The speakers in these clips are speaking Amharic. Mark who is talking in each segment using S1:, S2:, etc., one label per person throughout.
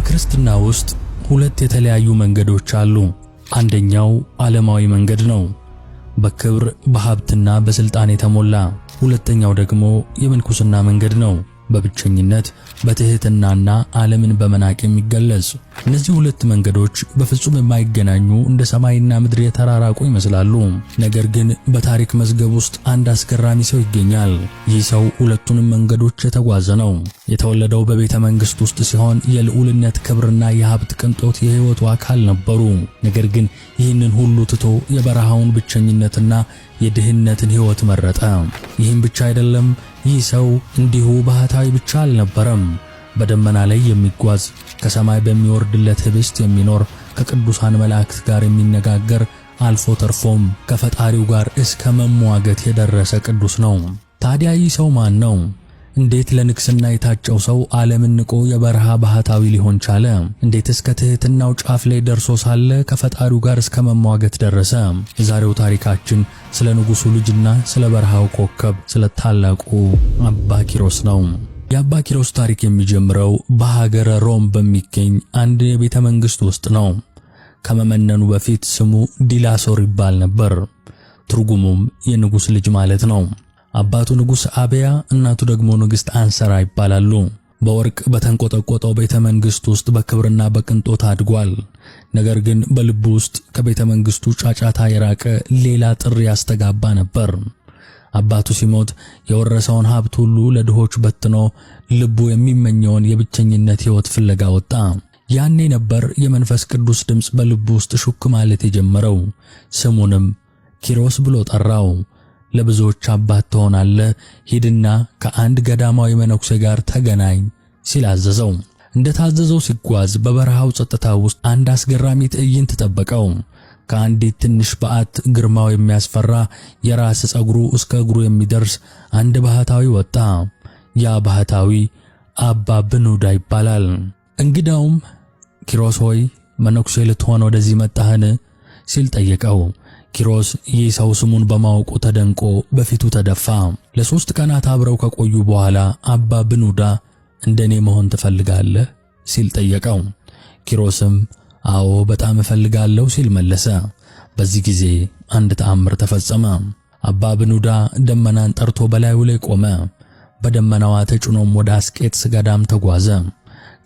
S1: በክርስትና ውስጥ ሁለት የተለያዩ መንገዶች አሉ። አንደኛው ዓለማዊ መንገድ ነው፣ በክብር በሀብትና በስልጣን የተሞላ። ሁለተኛው ደግሞ የምንኩስና መንገድ ነው፣ በብቸኝነት በትህትናና ዓለምን በመናቅ የሚገለጽ። እነዚህ ሁለት መንገዶች በፍጹም የማይገናኙ እንደ ሰማይና ምድር የተራራቁ ይመስላሉ። ነገር ግን በታሪክ መዝገብ ውስጥ አንድ አስገራሚ ሰው ይገኛል። ይህ ሰው ሁለቱንም መንገዶች የተጓዘ ነው። የተወለደው በቤተ መንግሥት ውስጥ ሲሆን የልዑልነት ክብርና የሀብት ቅንጦት የሕይወቱ አካል ነበሩ። ነገር ግን ይህንን ሁሉ ትቶ የበረሃውን ብቸኝነትና የድህነትን ሕይወት መረጠ። ይህም ብቻ አይደለም። ይህ ሰው እንዲሁ ባህታዊ ብቻ አልነበረም። በደመና ላይ የሚጓዝ፣ ከሰማይ በሚወርድለት ህብስት የሚኖር፣ ከቅዱሳን መላእክት ጋር የሚነጋገር፣ አልፎ ተርፎም ከፈጣሪው ጋር እስከ መሟገት የደረሰ ቅዱስ ነው። ታዲያ ይህ ሰው ማን ነው? እንዴት ለንግስና የታጨው ሰው ዓለምን ንቆ የበረሃ ባህታዊ ሊሆን ቻለ? እንዴትስ ከትህትናው ጫፍ ላይ ደርሶ ሳለ ከፈጣሪው ጋር እስከ መሟገት ደረሰ? የዛሬው ታሪካችን ስለ ንጉሱ ልጅና ስለ በረሃው ኮከብ፣ ስለ ታላቁ አባ ኪሮስ ነው። የአባ ኪሮስ ታሪክ የሚጀምረው በሀገረ ሮም በሚገኝ አንድ የቤተ መንግሥት ውስጥ ነው። ከመመነኑ በፊት ስሙ ዲላሶር ይባል ነበር። ትርጉሙም የንጉሥ ልጅ ማለት ነው። አባቱ ንጉሥ አብያ፣ እናቱ ደግሞ ንግሥት አንሰራ ይባላሉ። በወርቅ በተንቆጠቆጠው ቤተ መንግሥት ውስጥ በክብርና በቅንጦት አድጓል። ነገር ግን በልቡ ውስጥ ከቤተ መንግሥቱ ጫጫታ የራቀ ሌላ ጥሪ ያስተጋባ ነበር። አባቱ ሲሞት የወረሰውን ሀብት ሁሉ ለድሆች በትኖ ልቡ የሚመኘውን የብቸኝነት ሕይወት ፍለጋ ወጣ። ያኔ ነበር የመንፈስ ቅዱስ ድምፅ በልቡ ውስጥ ሹክ ማለት የጀመረው። ስሙንም ኪሮስ ብሎ ጠራው። ለብዙዎች አባት ትሆናለህ፣ ሂድና ከአንድ ገዳማዊ መነኩሴ ጋር ተገናኝ ሲል አዘዘው። እንደታዘዘው ሲጓዝ በበረሃው ጸጥታ ውስጥ አንድ አስገራሚ ትዕይንት ጠበቀው። ከአንዲት ትንሽ በዓት ግርማው የሚያስፈራ፣ የራስ ፀጉሩ እስከ እግሩ የሚደርስ አንድ ባህታዊ ወጣ። ያ ባህታዊ አባ ብኑዳ ይባላል። እንግዳውም ኪሮስ ሆይ፣ መነኩሴ ልትሆን ወደዚህ መጣህን? ሲል ጠየቀው። ኪሮስ ይህ ሰው ስሙን በማወቁ ተደንቆ በፊቱ ተደፋ። ለ3 ቀናት አብረው ከቆዩ በኋላ አባ ብኑዳ እንደኔ መሆን ትፈልጋለህ? ሲል ጠየቀው። ኪሮስም አዎ በጣም እፈልጋለሁ ሲል መለሰ። በዚህ ጊዜ አንድ ተአምር ተፈጸመ። አባ ብኑዳ ደመናን ጠርቶ በላዩ ላይ ቆመ። በደመናዋ ተጭኖም ወደ አስቄጥስ ገዳም ተጓዘ።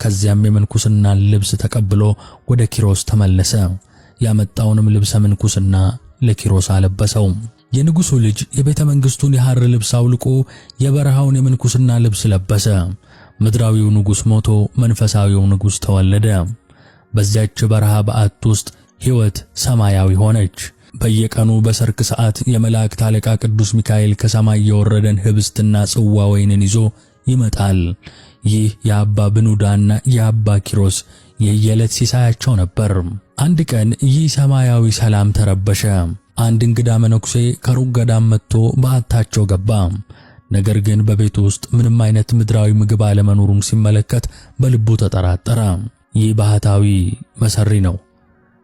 S1: ከዚያም የምንኩስናን ልብስ ተቀብሎ ወደ ኪሮስ ተመለሰ። ያመጣውንም ልብሰ ምንኩስና ለኪሮስ አለበሰው። የንጉሱ ልጅ የቤተ መንግስቱን የሐር ልብስ አውልቆ የበረሃውን የምንኩስና ልብስ ለበሰ። ምድራዊው ንጉስ ሞቶ መንፈሳዊው ንጉስ ተወለደ። በዚያች በረሃ በዓት ውስጥ ሕይወት ሰማያዊ ሆነች። በየቀኑ በሰርክ ሰዓት የመላእክት አለቃ ቅዱስ ሚካኤል ከሰማይ የወረደን ህብስትና ጽዋ ወይንን ይዞ ይመጣል። ይህ የአባ ብኑዳና የአባ ኪሮስ የየዕለት ሲሳያቸው ነበር። አንድ ቀን ይህ ሰማያዊ ሰላም ተረበሸ። አንድ እንግዳ መነኩሴ ከሩቅ ገዳም መጥቶ በዓታቸው ገባ። ነገር ግን በቤቱ ውስጥ ምንም አይነት ምድራዊ ምግብ አለመኖሩን ሲመለከት በልቡ ተጠራጠረ። ይህ ባህታዊ መሰሪ ነው፣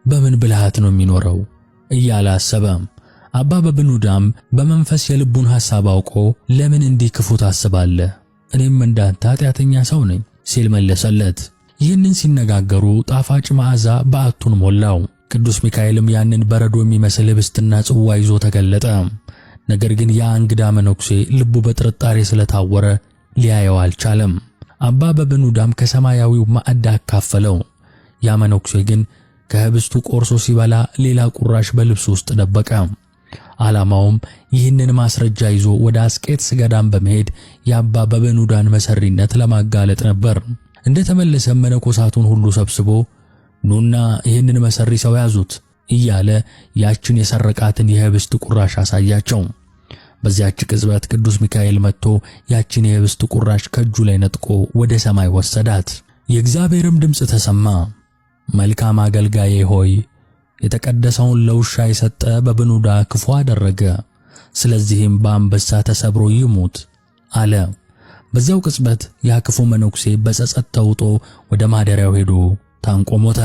S1: በምን ብልሃት ነው የሚኖረው እያለ አሰበ። አባ በብኑዳም በመንፈስ የልቡን ሐሳብ አውቆ ለምን እንዲህ ክፉ ታስባለህ? እኔም እንዳንተ ኃጢአተኛ ሰው ነኝ ሲል መለሰለት። ይህንን ሲነጋገሩ ጣፋጭ መዓዛ በዓቱን ሞላው። ቅዱስ ሚካኤልም ያንን በረዶ የሚመስል ህብስትና ጽዋ ይዞ ተገለጠ። ነገር ግን ያ እንግዳ መነኩሴ ልቡ በጥርጣሬ ስለታወረ ሊያየው አልቻለም። አባ በብኑዳም ከሰማያዊው ማዕድ አካፈለው። ያ መነኩሴ ግን ከህብስቱ ቆርሶ ሲበላ ሌላ ቁራሽ በልብሱ ውስጥ ደበቀ። ዓላማውም ይህንን ማስረጃ ይዞ ወደ አስቄጥስ ገዳም በመሄድ የአባ በብኑዳን መሰሪነት ለማጋለጥ ነበር። እንደተመለሰ መነኮሳቱን ሁሉ ሰብስቦ ኑና ይህንን መሰሪ ሰው ያዙት እያለ ያችን የሰረቃትን የህብስት ቁራሽ አሳያቸው። በዚያች ቅጽበት ቅዱስ ሚካኤል መጥቶ ያችን የህብስት ቁራሽ ከእጁ ላይ ነጥቆ ወደ ሰማይ ወሰዳት። የእግዚአብሔርም ድምፅ ተሰማ፣ መልካም አገልጋዬ ሆይ፣ የተቀደሰውን ለውሻ የሰጠ በብኑዳ ክፉ አደረገ፣ ስለዚህም በአንበሳ ተሰብሮ ይሙት አለ። በዚያው ቅጽበት ያ ክፉ መነኩሴ በጸጸት ተውጦ ወደ ማደሪያው ሄዶ ታንቆ ሞተ።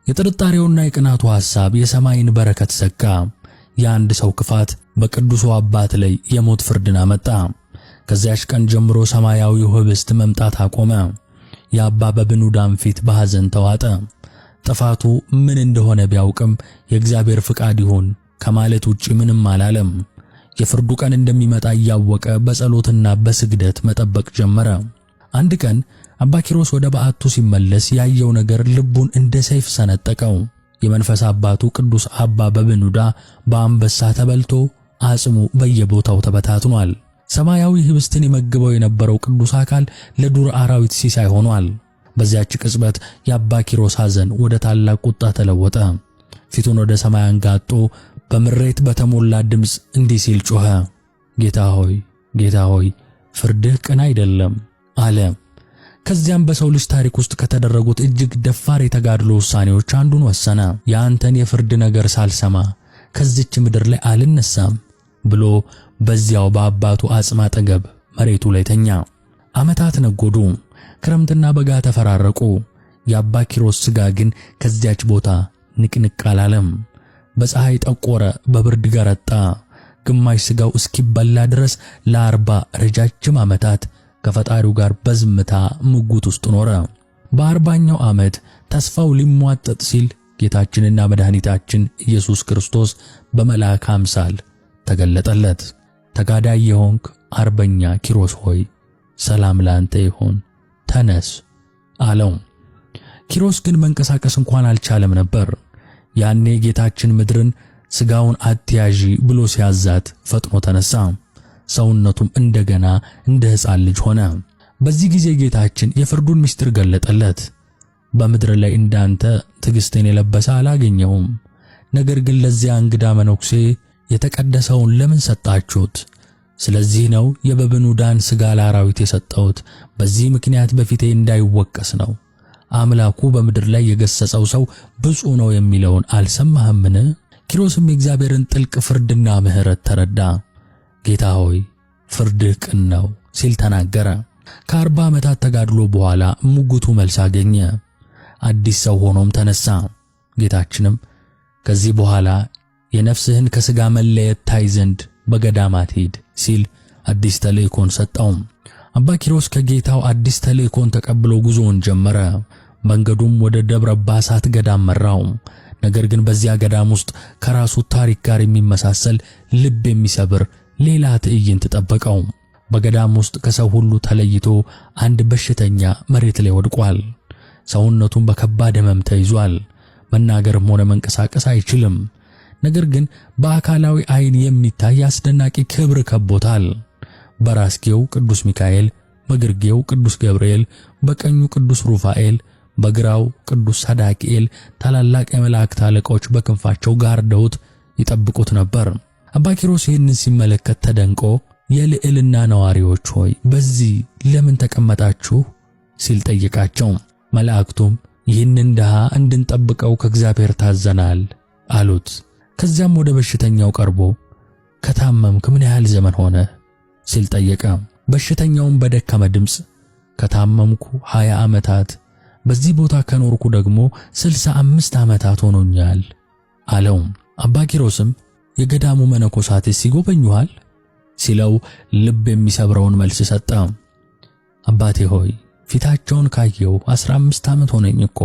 S1: የጥርጣሬውና የቅናቱ ሐሳብ የሰማይን በረከት ዘጋ። የአንድ ሰው ክፋት በቅዱሱ አባት ላይ የሞት ፍርድን አመጣ። ከዚያች ቀን ጀምሮ ሰማያዊው ህብስት መምጣት አቆመ። የአባ በብኑዳን ፊት በሐዘን ተዋጠ። ጥፋቱ ምን እንደሆነ ቢያውቅም የእግዚአብሔር ፍቃድ ይሁን ከማለት ውጪ ምንም አላለም። የፍርዱ ቀን እንደሚመጣ እያወቀ በጸሎትና በስግደት መጠበቅ ጀመረ። አንድ ቀን አባ ኪሮስ ወደ በዓቱ ሲመለስ ያየው ነገር ልቡን እንደ ሰይፍ ሰነጠቀው። የመንፈስ አባቱ ቅዱስ አባ በብኑዳ በአንበሳ ተበልቶ አጽሙ በየቦታው ተበታትኗል። ሰማያዊ ህብስትን የመግበው የነበረው ቅዱስ አካል ለዱር አራዊት ሲሳይ ሆኗል። በዚያች ቅጽበት የአባ ኪሮስ ሐዘን ወደ ታላቅ ቁጣ ተለወጠ። ፊቱን ወደ ሰማይ አንጋጦ በምሬት በተሞላ ድምፅ እንዲህ ሲል ጮኸ፣ ጌታ ሆይ፣ ጌታ ሆይ፣ ፍርድህ ቅን አይደለም አለ። ከዚያም በሰው ልጅ ታሪክ ውስጥ ከተደረጉት እጅግ ደፋር የተጋድሎ ውሳኔዎች አንዱን ወሰነ። የአንተን የፍርድ ነገር ሳልሰማ ከዚች ምድር ላይ አልነሳም ብሎ በዚያው በአባቱ አጽም አጠገብ መሬቱ ላይ ተኛ። ዓመታት ነጎዱ። ክረምትና በጋ ተፈራረቁ። የአባ ኪሮስ ሥጋ ግን ከዚያች ቦታ ንቅንቅ አላለም። በፀሐይ ጠቆረ፣ በብርድ ገረጣ። ግማሽ ሥጋው እስኪበላ ድረስ ለ40 ረጃጅም ዓመታት ከፈጣሪው ጋር በዝምታ ሙግት ውስጥ ኖረ። በ40ኛው ዓመት ተስፋው ሊሟጠጥ ሲል ጌታችንና መድኃኒታችን ኢየሱስ ክርስቶስ በመልአክ አምሳል ተገለጠለት። ተጋዳይ የሆንክ አርበኛ ኪሮስ ሆይ ሰላም ላንተ ይሁን፣ ተነስ አለው። ኪሮስ ግን መንቀሳቀስ እንኳን አልቻለም ነበር። ያኔ ጌታችን ምድርን ሥጋውን አትያዢ ብሎ ሲያዛት ፈጥኖ ተነሳ። ሰውነቱም እንደገና እንደ ሕፃን ልጅ ሆነ። በዚህ ጊዜ ጌታችን የፍርዱን ምስጢር ገለጠለት። በምድር ላይ እንዳንተ ትዕግስትን የለበሰ አላገኘሁም። ነገር ግን ለዚያ እንግዳ መነኩሴ የተቀደሰውን ለምን ሰጣችሁት? ስለዚህ ነው የበብኑዳን ሥጋ ለአራዊት የሰጠሁት። በዚህ ምክንያት በፊቴ እንዳይወቀስ ነው። አምላኩ በምድር ላይ የገሰጸው ሰው ብፁዕ ነው የሚለውን አልሰማህምን? ኪሮስም የእግዚአብሔርን ጥልቅ ፍርድና ምሕረት ተረዳ። ጌታ ሆይ ፍርድህ ቅን ነው ሲል ተናገረ። ከ40 ዓመታት ተጋድሎ በኋላ ሙግቱ መልስ አገኘ። አዲስ ሰው ሆኖም ተነሳ። ጌታችንም ከዚህ በኋላ የነፍስህን ከሥጋ መለየት ታይ ዘንድ በገዳማት ሂድ ሲል አዲስ ተልእኮን ሰጠው። አባ ኪሮስ ከጌታው አዲስ ተልእኮን ተቀብሎ ጉዞውን ጀመረ። መንገዱም ወደ ደብረ ባሳት ገዳም መራው። ነገር ግን በዚያ ገዳም ውስጥ ከራሱ ታሪክ ጋር የሚመሳሰል ልብ የሚሰብር ሌላ ትዕይንት ጠበቀው። በገዳም ውስጥ ከሰው ሁሉ ተለይቶ አንድ በሽተኛ መሬት ላይ ወድቋል። ሰውነቱን በከባድ ሕመም ተይዟል። መናገርም ሆነ መንቀሳቀስ አይችልም። ነገር ግን በአካላዊ ዓይን የሚታይ አስደናቂ ክብር ከቦታል። በራስጌው ቅዱስ ሚካኤል፣ በግርጌው ቅዱስ ገብርኤል፣ በቀኙ ቅዱስ ሩፋኤል፣ በግራው ቅዱስ ሳዳቅኤል ታላላቅ የመላእክት አለቆች በክንፋቸው ጋርደውት ይጠብቁት ነበር። አባ ኪሮስ ይህንን ሲመለከት ተደንቆ የልዕልና ነዋሪዎች ሆይ በዚህ ለምን ተቀመጣችሁ? ሲል ጠየቃቸው። መላእክቱም ይህንን ድሃ እንድንጠብቀው ከእግዚአብሔር ታዘናል አሉት። ከዚያም ወደ በሽተኛው ቀርቦ ከታመምክ ምን ያህል ዘመን ሆነ? ሲል ጠየቀ። በሽተኛውም በደከመ ድምፅ ከታመምኩ 20 ዓመታት፣ በዚህ ቦታ ከኖርኩ ደግሞ 65 ዓመታት ሆኖኛል አለው። አባ ኪሮስም የገዳሙ መነኮሳትስ ይጎበኙሃል? ሲለው ልብ የሚሰብረውን መልስ ሰጠ። አባቴ ሆይ ፊታቸውን ካየው 15 ዓመት ሆነኝ እኮ።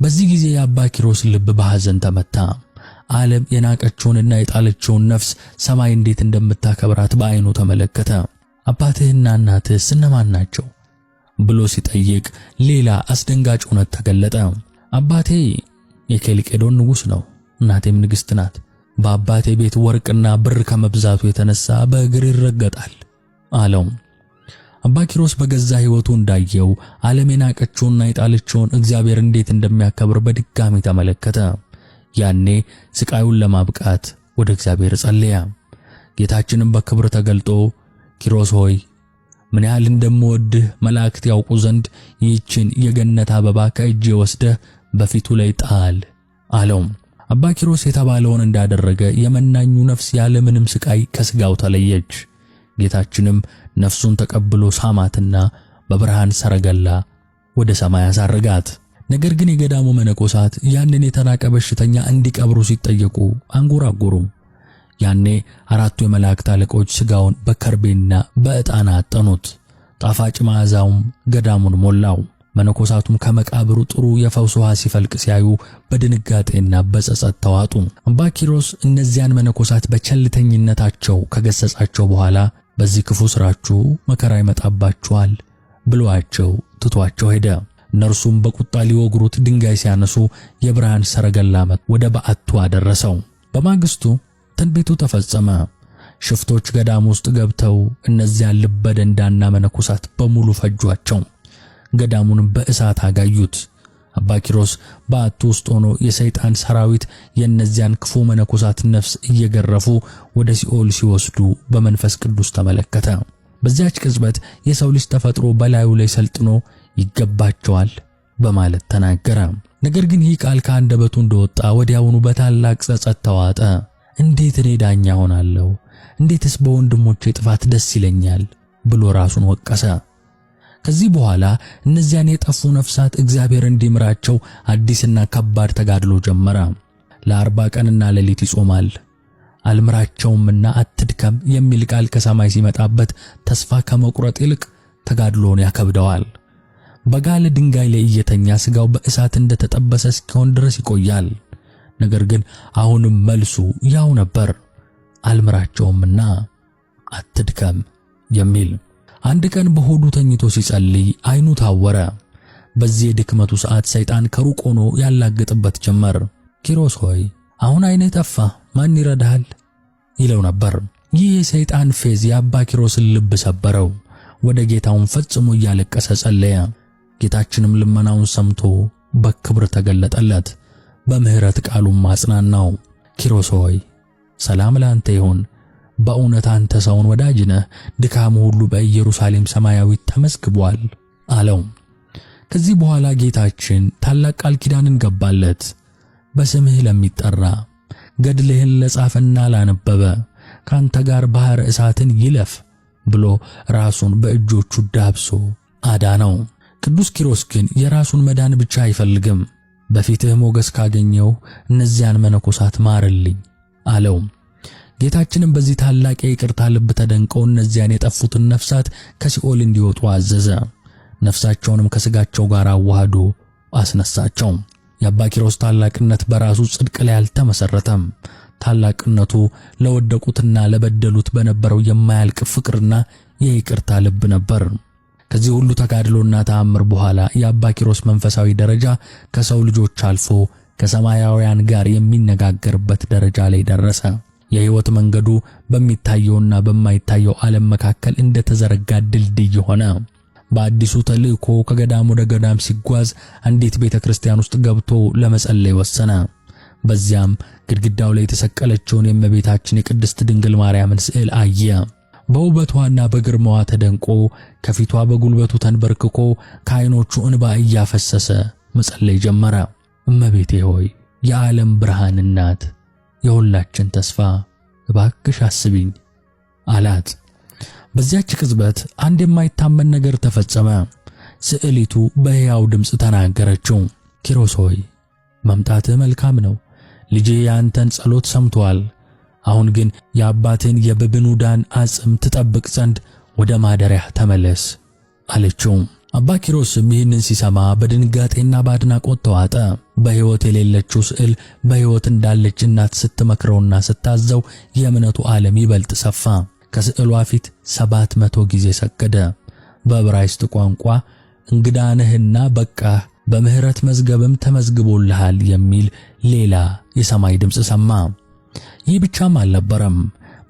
S1: በዚህ ጊዜ የአባ ኪሮስ ልብ በሐዘን ተመታ። ዓለም የናቀችውንና የጣለችውን ነፍስ ሰማይ እንዴት እንደምታከብራት በዓይኑ ተመለከተ። አባትህና እናትህስ እነማን ናቸው? ብሎ ሲጠይቅ ሌላ አስደንጋጭ እውነት ተገለጠ። አባቴ የኬልቄዶን ንጉሥ ነው፣ እናቴም ንግሥት ናት። በአባቴ ቤት ወርቅና ብር ከመብዛቱ የተነሳ በእግር ይረገጣል አለው። አባ ኪሮስ በገዛ ሕይወቱ እንዳየው ዓለም የናቀችውንና የጣለችውን እግዚአብሔር እንዴት እንደሚያከብር በድጋሚ ተመለከተ። ያኔ ስቃዩን ለማብቃት ወደ እግዚአብሔር ጸለየ። ጌታችንም በክብር ተገልጦ ኪሮስ ሆይ ምን ያህል እንደምወድህ መላእክት ያውቁ ዘንድ ይህችን የገነት አበባ ከእጄ ወስደህ በፊቱ ላይ ጣል አለው። አባ ኪሮስ የተባለውን እንዳደረገ የመናኙ ነፍስ ያለምንም ስቃይ ከስጋው ተለየች። ጌታችንም ነፍሱን ተቀብሎ ሳማትና በብርሃን ሰረገላ ወደ ሰማይ አሳረጋት። ነገር ግን የገዳሙ መነኮሳት ያንን የተናቀ በሽተኛ እንዲቀብሩ ሲጠየቁ አንጎራጎሩም። ያኔ አራቱ የመላእክት አለቆች ሥጋውን በከርቤና በዕጣን አጠኑት። ጣፋጭ መዓዛውም ገዳሙን ሞላው። መነኮሳቱም ከመቃብሩ ጥሩ የፈውስ ውሃ ሲፈልቅ ሲያዩ በድንጋጤና በጸጸት ተዋጡ። አባ ኪሮስ እነዚያን መነኮሳት በቸልተኝነታቸው ከገሰጻቸው በኋላ በዚህ ክፉ ስራችሁ መከራ ይመጣባችኋል ብሏቸው ትቷቸው ሄደ። እነርሱም በቁጣ ሊወግሩት ድንጋይ ሲያነሱ የብርሃን ሰረገላ ወደ በዓቱ አደረሰው። በማግስቱ ትንቢቱ ተፈጸመ። ሽፍቶች ገዳም ውስጥ ገብተው እነዚያን ልበ ደንዳና መነኮሳት በሙሉ ፈጇቸው። ገዳሙንም በእሳት አጋዩት። አባ ኪሮስ በዓቱ ውስጥ ሆኖ የሰይጣን ሰራዊት የእነዚያን ክፉ መነኮሳት ነፍስ እየገረፉ ወደ ሲኦል ሲወስዱ በመንፈስ ቅዱስ ተመለከተ። በዚያች ቅጽበት የሰው ልጅ ተፈጥሮ በላዩ ላይ ሰልጥኖ ይገባቸዋል በማለት ተናገረ። ነገር ግን ይህ ቃል ከአንደበቱ እንደወጣ ወዲያውኑ በታላቅ ጸጸት ተዋጠ። እንዴት እኔ ዳኛ ሆናለሁ? እንዴትስ በወንድሞቼ ጥፋት ደስ ይለኛል? ብሎ ራሱን ወቀሰ። ከዚህ በኋላ እነዚያን የጠፉ ነፍሳት እግዚአብሔር እንዲምራቸው አዲስና ከባድ ተጋድሎ ጀመረ። ለ40 ቀንና ሌሊት ይጾማል። አልምራቸውምና አትድከም የሚል ቃል ከሰማይ ሲመጣበት ተስፋ ከመቁረጥ ይልቅ ተጋድሎን ያከብደዋል። በጋለ ድንጋይ ላይ እየተኛ ስጋው በእሳት እንደተጠበሰ እስኪሆን ድረስ ይቆያል። ነገር ግን አሁንም መልሱ ያው ነበር፣ አልምራቸውምና አትድከም የሚል። አንድ ቀን በሆዱ ተኝቶ ሲጸልይ አይኑ ታወረ። በዚህ የድክመቱ ሰዓት ሰይጣን ከሩቅ ሆኖ ያላግጥበት ጀመር። ኪሮስ ሆይ አሁን አይንህ ጠፋ፣ ማን ይረዳሃል? ይለው ነበር። ይህ የሰይጣን ፌዝ የአባ ኪሮስን ልብ ሰበረው። ወደ ጌታውን ፈጽሞ እያለቀሰ ጸለየ። ጌታችንም ልመናውን ሰምቶ በክብር ተገለጠለት። በምሕረት ቃሉም አጽናናው። ኪሮስ ሆይ ሰላም ለአንተ ይሁን፣ በእውነት አንተ ሰውን ወዳጅ ነህ፣ ድካሙ ሁሉ በኢየሩሳሌም ሰማያዊት ተመዝግቧል አለው። ከዚህ በኋላ ጌታችን ታላቅ ቃል ኪዳንን ገባለት። በስምህ ለሚጠራ ገድልህን ለጻፈና ላነበበ ካንተ ጋር ባህር እሳትን ይለፍ ብሎ ራሱን በእጆቹ ዳብሶ አዳነው። ቅዱስ ኪሮስ ግን የራሱን መዳን ብቻ አይፈልግም። በፊትህ ሞገስ ካገኘው እነዚያን መነኮሳት ማርልኝ አለው። ጌታችንም በዚህ ታላቅ የይቅርታ ልብ ተደንቀው እነዚያን የጠፉትን ነፍሳት ከሲኦል እንዲወጡ አዘዘ። ነፍሳቸውንም ከስጋቸው ጋር አዋህዶ አስነሳቸው። የአባ ኪሮስ ታላቅነት በራሱ ጽድቅ ላይ አልተመሰረተም። ታላቅነቱ ለወደቁትና ለበደሉት በነበረው የማያልቅ ፍቅርና የይቅርታ ልብ ነበር። ከዚህ ሁሉ ተጋድሎና ተአምር በኋላ የአባ ኪሮስ መንፈሳዊ ደረጃ ከሰው ልጆች አልፎ ከሰማያውያን ጋር የሚነጋገርበት ደረጃ ላይ ደረሰ። የሕይወት መንገዱ በሚታየውና በማይታየው ዓለም መካከል እንደተዘረጋ ድልድይ ሆነ። በአዲሱ ተልእኮ ከገዳም ወደ ገዳም ሲጓዝ አንዲት ቤተ ክርስቲያን ውስጥ ገብቶ ለመጸለይ ወሰነ። በዚያም ግድግዳው ላይ የተሰቀለችውን የእመቤታችን የቅድስት ድንግል ማርያምን ስዕል አየ። በውበቷና በግርማዋ ተደንቆ ከፊቷ በጉልበቱ ተንበርክኮ ከዓይኖቹ እንባ እያፈሰሰ መጸለይ ጀመረ። እመቤቴ ሆይ የዓለም ብርሃን እናት፣ የሁላችን ተስፋ፣ እባክሽ አስቢኝ አላት። በዚያች ቅጽበት አንድ የማይታመን ነገር ተፈጸመ። ስዕሊቱ በሕያው ድምፅ ተናገረችው። ኪሮስ ሆይ መምጣትህ መልካም ነው። ልጄ የአንተን ጸሎት ሰምቷል። አሁን ግን የአባትህን የብብኑዳን አጽም ትጠብቅ ዘንድ ወደ ማደሪያህ ተመለስ አለችው። አባ ኪሮስም ይህንን ሲሰማ በድንጋጤና በአድናቆት ተዋጠ። በሕይወት የሌለችው ስዕል በሕይወት እንዳለች እናት ስትመክረውና ስታዘው የእምነቱ ዓለም ይበልጥ ሰፋ። ከስዕሏ ፊት 700 ጊዜ ሰገደ። በዕብራይስጥ ቋንቋ እንግዳ ነህና በቃህ፣ በምሕረት መዝገብም ተመዝግቦልሃል የሚል ሌላ የሰማይ ድምፅ ሰማ። ይህ ብቻም አልነበረም።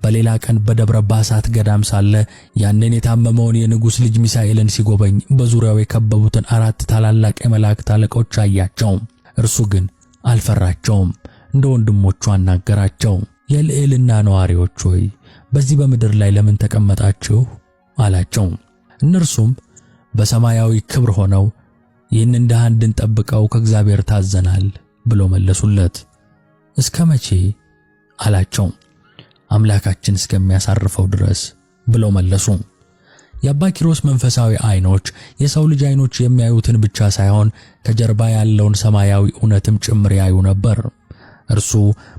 S1: በሌላ ቀን በደብረ ባሳት ገዳም ሳለ ያንን የታመመውን የንጉሥ ልጅ ሚሳኤልን ሲጎበኝ በዙሪያው የከበቡትን አራት ታላላቅ የመላእክት አለቆች አያቸው። እርሱ ግን አልፈራቸውም፣ እንደ ወንድሞቹ አናገራቸው። የልዕልና ነዋሪዎች ሆይ በዚህ በምድር ላይ ለምን ተቀመጣችሁ? አላቸው። እነርሱም በሰማያዊ ክብር ሆነው ይህንን ድሃ እንድንጠብቀው ከእግዚአብሔር ታዘናል ብለው መለሱለት። እስከ መቼ አላቸው። አምላካችን እስከሚያሳርፈው ድረስ ብለው መለሱ። የአባ ኪሮስ መንፈሳዊ ዓይኖች የሰው ልጅ ዓይኖች የሚያዩትን ብቻ ሳይሆን ከጀርባ ያለውን ሰማያዊ እውነትም ጭምር ያዩ ነበር። እርሱ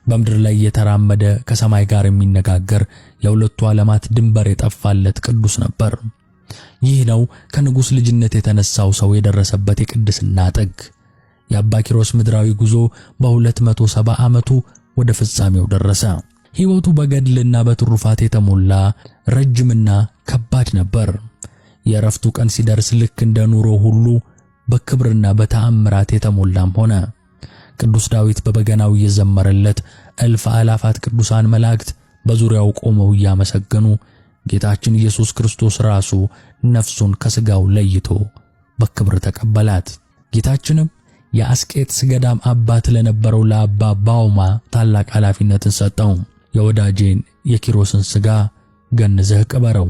S1: በምድር ላይ እየተራመደ ከሰማይ ጋር የሚነጋገር የሁለቱ ዓለማት ድንበር የጠፋለት ቅዱስ ነበር። ይህ ነው ከንጉሥ ልጅነት የተነሳው ሰው የደረሰበት የቅድስና ጥግ። የአባ ኪሮስ ምድራዊ ጉዞ በ270 ዓመቱ ወደ ፍጻሜው ደረሰ። ሕይወቱ በገድልና በትሩፋት የተሞላ ረጅምና ከባድ ነበር። የእረፍቱ ቀን ሲደርስ ልክ እንደ ኑሮ ሁሉ በክብርና በተአምራት የተሞላም ሆነ። ቅዱስ ዳዊት በበገናው እየዘመረለት፣ እልፍ አእላፋት ቅዱሳን መላእክት በዙሪያው ቆመው እያመሰገኑ፣ ጌታችን ኢየሱስ ክርስቶስ ራሱ ነፍሱን ከሥጋው ለይቶ በክብር ተቀበላት። ጌታችንም የአስቄጥስ ገዳም አባት ለነበረው ለአባ ባውማ ታላቅ ኃላፊነትን ሰጠው። የወዳጄን የኪሮስን ሥጋ ገንዘህ ቅበረው፣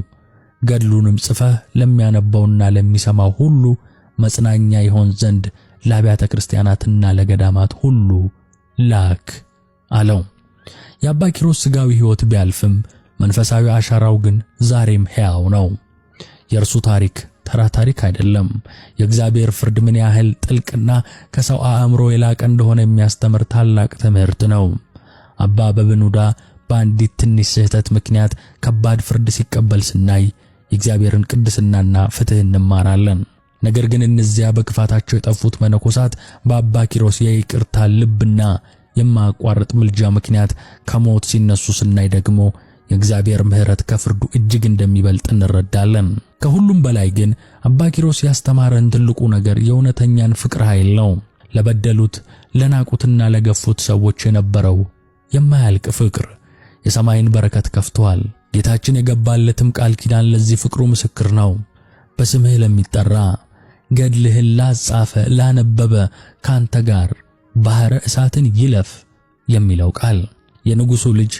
S1: ገድሉንም ጽፈህ ለሚያነባውና ለሚሰማው ሁሉ መጽናኛ ይሆን ዘንድ ለአብያተ ክርስቲያናትና ለገዳማት ሁሉ ላክ አለው። የአባ ኪሮስ ሥጋዊ ሕይወት ቢያልፍም መንፈሳዊ አሻራው ግን ዛሬም ሕያው ነው። የእርሱ ታሪክ ተራ ታሪክ አይደለም። የእግዚአብሔር ፍርድ ምን ያህል ጥልቅና ከሰው አእምሮ የላቀ እንደሆነ የሚያስተምር ታላቅ ትምህርት ነው። አባ በብኑዳ በአንዲት ትንሽ ስህተት ምክንያት ከባድ ፍርድ ሲቀበል ስናይ የእግዚአብሔርን ቅድስናና ፍትህ እንማራለን። ነገር ግን እነዚያ በክፋታቸው የጠፉት መነኮሳት በአባ ኪሮስ የይቅርታ ልብና የማያቋርጥ ምልጃ ምክንያት ከሞት ሲነሱ ስናይ ደግሞ የእግዚአብሔር ምሕረት ከፍርዱ እጅግ እንደሚበልጥ እንረዳለን። ከሁሉም በላይ ግን አባ ኪሮስ ያስተማረን ትልቁ ነገር የእውነተኛን ፍቅር ኃይል ነው። ለበደሉት፣ ለናቁትና ለገፉት ሰዎች የነበረው የማያልቅ ፍቅር የሰማይን በረከት ከፍቷል። ጌታችን የገባለትም ቃል ኪዳን ለዚህ ፍቅሩ ምስክር ነው። በስምህ ለሚጠራ፣ ገድልህን ላጻፈ ላነበበ ካንተ ጋር ባሕረ እሳትን ይለፍ የሚለው ቃል፣ የንጉሡ ልጅ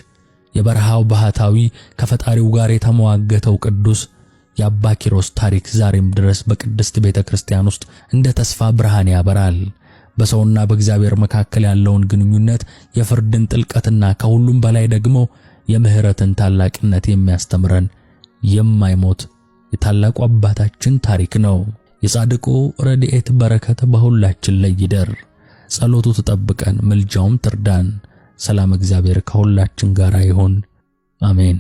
S1: የበረሃው ባህታዊ፣ ከፈጣሪው ጋር የተሟገተው ቅዱስ የአባ ኪሮስ ታሪክ ዛሬም ድረስ በቅድስት ቤተ ክርስቲያን ውስጥ እንደ ተስፋ ብርሃን ያበራል። በሰውና በእግዚአብሔር መካከል ያለውን ግንኙነት፣ የፍርድን ጥልቀትና ከሁሉም በላይ ደግሞ የምሕረትን ታላቅነት የሚያስተምረን የማይሞት የታላቁ አባታችን ታሪክ ነው። የጻድቁ ረድኤት በረከት በሁላችን ላይ ይደር። ጸሎቱ ትጠብቀን፣ ምልጃውም ትርዳን። ሰላም እግዚአብሔር ከሁላችን ጋር ይሁን። አሜን።